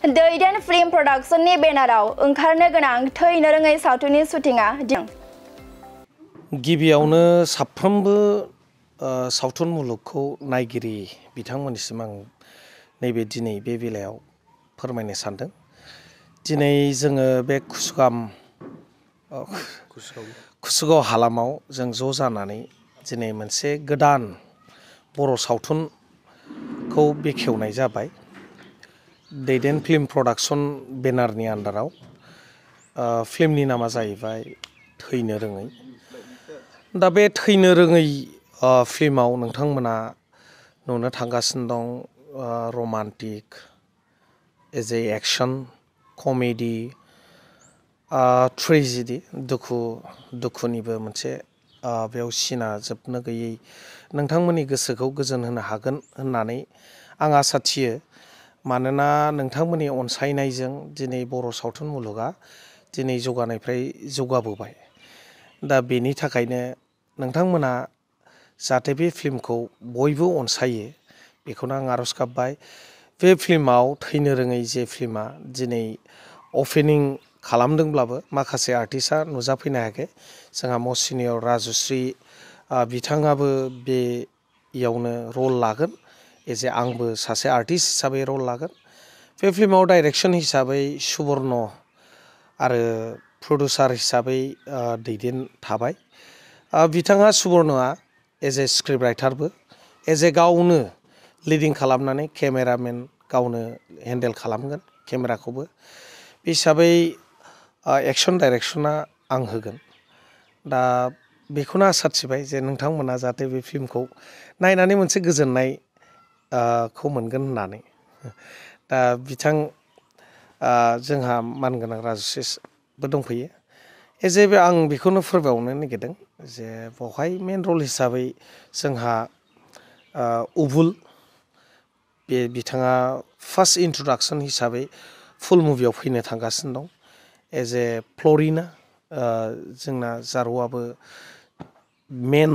दैदेन film प्रडाक्शननि बेनाराव ओंखारनो गोनां थैनो रोङै सावथुननि शुटिंआ गिबियावनो साफ्रोमबो सावथुन मुलुगखौ नायगिरि बिथांमोननिसिम आं नैबे दिनै बे बेलायाव फोरमायनो सानदों। दिनै जोङो बे कुसुगाव हालामाव जों ज' जानानै दिनै मोनसे गोदान बर' सावथुनखौ बेखेवनाय जाबाय। दैदेन फिल्म प्रडाक्शन बेनारनि आन्दाराव फिल्मनि नामा जाहैबाय थैनो रोङै। दा बे थैनो रोङै फिल्माव नोंथांमोना नुनो थांगासिनो दं romantic as a action comedy tragedy दुखुनिबो मोनसे बेयाव सिना जोबनो गैयै नोंथांमोननि गोसोखौ गोजोन होनो हागोन होननानै आं आसा थियो। मानोना नोंथांमोननि अनसायनायजों दिनै बर' सावथुन मुलुगा दिनै जौगानायनिफ्राय जौगाबोबाय। दा बेनि थाखायनो नोंथांमोना जाहाथे बे फिल्मखौ बयबो अनसायो बेखौनो आं आर'ज गाबबाय। बे फिल्माव थैनो रोङै जे फिल्मा दिनै अपेनिं खालामदोंब्लाबो माखासे आर्टिस्टआ नुजाफैनो हायाखै। जोंहा मस्ट सिनियर राजुश्री बिथाङाबो बेयावनो रल लागोन। एज ए आंबो सासे आर्टिस्ट हिसाबै रल लागोन। बे फिल्माव डाइरेक्सन हिसाबै सुबर्न आरो प्रडिउसार हिसाबै दैदेन थाबाय। बिथाङा सुबर्नआ एज ए स्क्रिप्ट राइटारबो एज ए गावनो लिडिं खालामनानै केमेरामेन गावनो हेन्डेल खालामगोन केमेराखौबो। बे हिसाबै एक्सन डाइरेक्सना आं होगोन। दा बेखौनो आसा थिबाय जे नोंथांमोना जाहाथे बे फिल्मखौ नायनानै मोनसे गोजोननाय खौ मोनगोन होननानै। दा जोंहा मानगोनां राजुश्रीबो दंफैयो। एज ए आं बेखौनो फोरमायबावनो नागिरदों जे बेवहाय मेन रल हिसाबै जोंहा उबुल बिथाङा फार्स्ट इन्ट्रडाक्सन हिसाबै फुल मुभियाव फैनो थांगासिनो दं। एज ए फ्लरिना जोंना जारौआबो मेन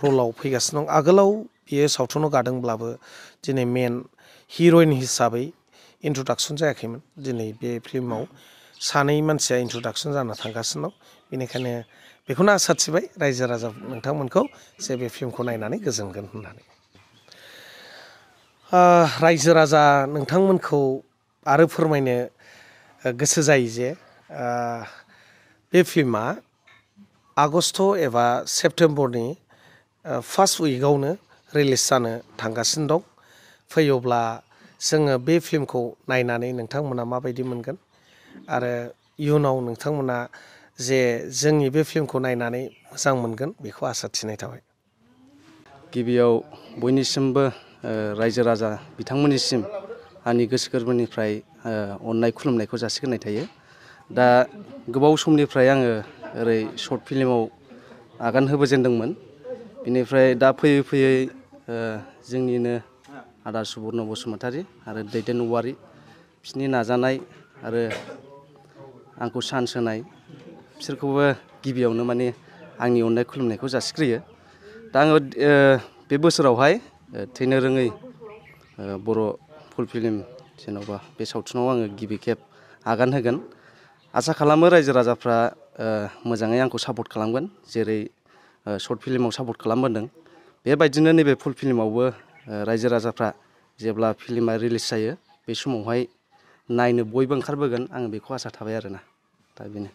रलाव फैगासिनो दं। आगोलाव बियो सावथुनाव गादोंब्लाबो दिनै मेन हिर'इन हिसाबै इन्ट्रडाक्सन जायाखैमोन। दिनै बे फिल्माव सानै मानसिया इन्ट्रडाक्सन जाना थांगासिनो दं। बेनिखायनो बेखौनो आसा थिबाय रायजो राजा नोंथांमोनखौ जे बे फिल्मखौ नायनानै गोजोनगोन होननानै। रायजो राजा नोंथांमोनखौ आरो फोरमायनो गोसो जायो जे बे फिल्मा आगस्ट एबा सेप्तेम्बरनि फार्स्ट उइकआवनो रिलिज जानो थांगासिनो दं। फैयोब्ला जोङो बे फिल्मखौ नायनानै नोंथांमोना माबायदि मोनगोन आरो इयुनाव नोंथांमोना जे जोंनि बे फिल्मखौ नायनानै मोजां मोनगोन बेखौ आसा थिनाय थाबाय। गिबियाव बयनिसिमबो रायजो राजा बिथांमोननिसिम आंनि गोसो गोरबोनिफ्राय अननाय खुलुमनायखौ जासिग्रोनाय थायो। दा गोबाव समनिफ्राय आङो ओरै शर्ट फिल्माव आगान होबोजेनदोंमोन। बेनिफ्राय दा फैयै फैयै जोंनिनो आदा सुबर्न बसुमतारी आरो दैदेन औवारी बिसोरनि नाजानाय आरो आंखौ चान्स होनाय बिसोरखौबो गिबियावनो माने आंनि अननाय खुलुमनायखौ जासिग्रोयो। दा आङो बे बोसोरावहाय थैनो रोङै बर' फुल फिल्म जेन'बा बे सावथुनाव आङो गिबि खेब आगान होगोन। आसा खालामो रायजो राजाफ्रा मोजाङै आंखौ सापर्ट खालामगोन। जेरै शर्ट फिल्माव सापर्ट खालामबोदों बेबायदिनो नैबे फुल फिल्मावबो रायजो राजाफ्रा जेब्ला फिल्मा रिलिज जायो बे समावहाय नायनो बयबो ओंखारबोगोन आं बेखौ आसा थाबाय आरोना। दा बेनो।